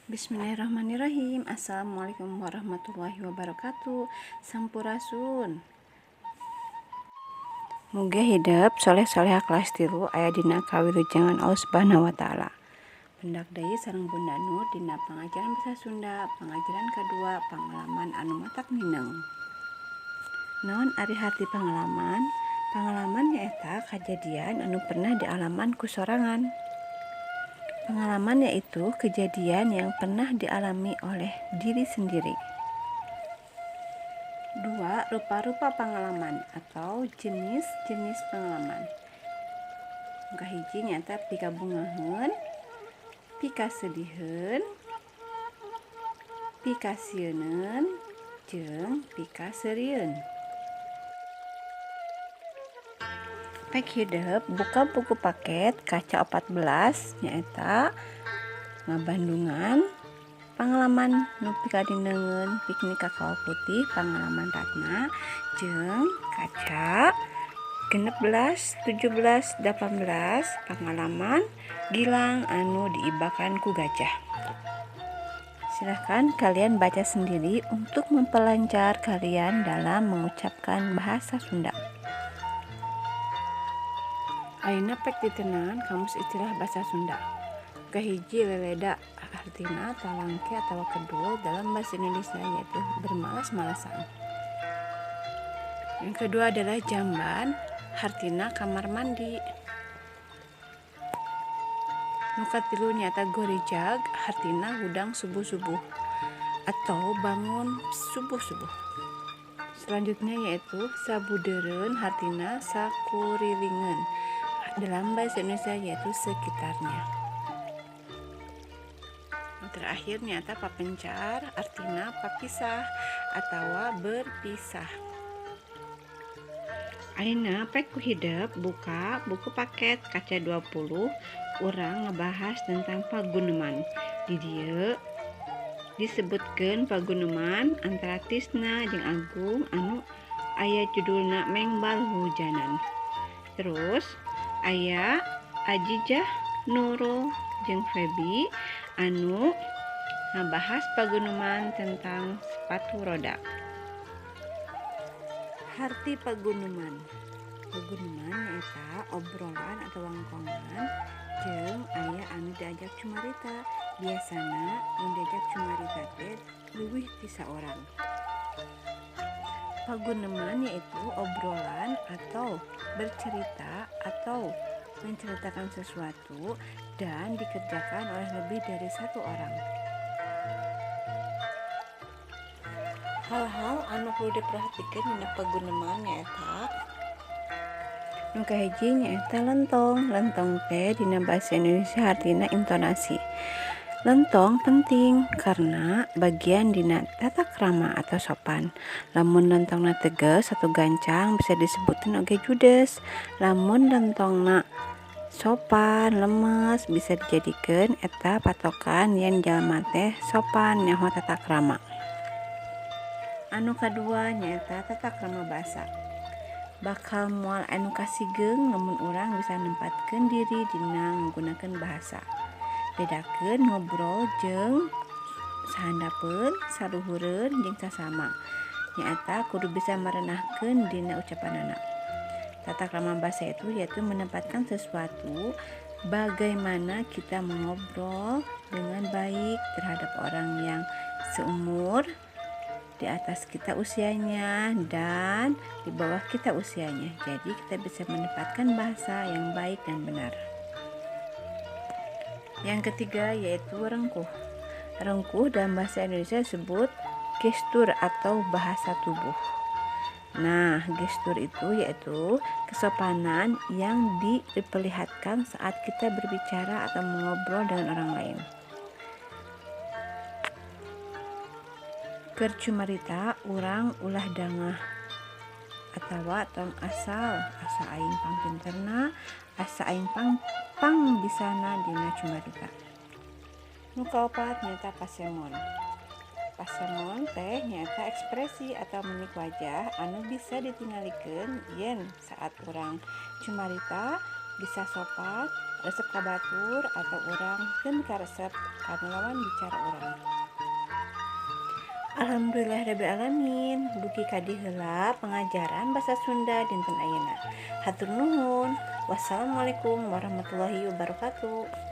Bismillahirrahmanirrahim. Assalamualaikum warahmatullahi wabarakatuh. Sampurasun. Mugia hidep soleh soleha kelas 3 aya dina kawilujengan Allah Subhanahu wa taala. Pendak deui sareng Bunda Nur dina pangajaran bahasa Sunda, pangajaran kadua pangalaman anu matak mineng. Naon ari harti pangalaman? Pangalaman nyaeta kajadian anu pernah dialaman ku sorangan. Pengalaman yaitu kejadian yang pernah dialami oleh diri sendiri. 2. Rupa-rupa pengalaman atau jenis-jenis pengalaman. Kahiji nyaeta pikabungaheun, pikasediheun, pikasieuneun, jeung pikaseurieun. Pek hidep buka buku paket kaca 14 nyaeta ngabandungan pangalaman nu pikadineungeun piknik ka Kawah Putih pangalaman Ratna jeung kaca 16, 17, 18 pangalaman Gilang anu diibakan ku gajah. Silahkan kalian baca sendiri untuk memperlancar kalian dalam mengucapkan bahasa Sunda. Ayeuna pek ditenangan kamus istilah bahasa Sunda. Kahiji leleda artina talangke atau kedul dalam bahasa Indonesia yaitu bermalas-malasan. Yang kedua adalah jamban artina kamar mandi. Nu katilu nyaeta gorijag artina hudang subuh-subuh atau bangun subuh-subuh. Selanjutnya yaitu sabudeureun artina sakurilingeun dalam bahasa Indonesia yaitu sekitarnya. Yang terakhir nyata papencar artina papisah atau berpisah. Ayeuna pek ku hidep buka buku paket kaca 20 urang ngebahas tentang paguneman. Di dieu disebutkeun paguneman antara Tisna jeung Agung anu aya judulna Mengbal Hujanan. Terus aya Ajijah, Nurul jeung Febi anu ngabahas paguneman tentang sepatu roda. Harti paguneman. Paguneman nyaeta obrolan atau wangkongan jeung aya anu diajak cumarita. Biasana nu diajak cumarita teh leuwih ti saorang. Paguneman yaitu obrolan atau bercerita atau menceritakan sesuatu dan dikerjakan oleh lebih dari satu orang. Hal-hal anu perlu diperhatikan dina paguneman nyaeta nu kahiji nyaeta lentong. Lentong teh dina bahasa Indonesia artina intonasi. Lentong penting karena bagian dina tata krama atau sopan. Lamun lentongna tegas atau gancang bisa disebutkan oge judes. Lamun lentongna sopan lemes bisa dijadikeun eta patokan yen jalma teh sopan nyaho tata krama. Anu kadua nyaeta tata krama basa. Bakal moal anu kasigeung lamun urang bisa nempatkeun diri dina nggunakeun bahasa. Bedakeun ngobrol jeung sahandapeun, saluhureun jeung sasama. Nyaeta kudu bisa merenahkeun dina ucapanana. Tata krama bahasa itu yaitu menempatkan sesuatu bagaimana kita mengobrol dengan baik terhadap orang yang seumur, di atas kita usianya dan di bawah kita usianya. Jadi kita bisa menempatkan bahasa yang baik dan benar. Yang ketiga yaitu rengkuh. Rengkuh dalam bahasa Indonesia disebut gestur atau bahasa tubuh. Nah, gestur itu yaitu kesopanan yang diperlihatkan saat kita berbicara atau mengobrol dengan orang lain. Keur cumarita urang ulah dangah atawa tong asal asa aing pangpinterna, asa aing pang bisana dina cumarita. Nu kaopat nyaeta pasemon. Pasemon teh nyaeta ekspresi atau mimik wajah anu bisa ditingalikeun yen saat urang cumarita bisa sopan, Resep ka batur atau urang teu mikaresep ka lawan bicara urang. Alhamdulillahirabbil alamin, dugi ka dieu heula pengajaran bahasa Sunda dinten ayeuna. Hatur nuhun. Wassalamualaikum warahmatullahi wabarakatuh.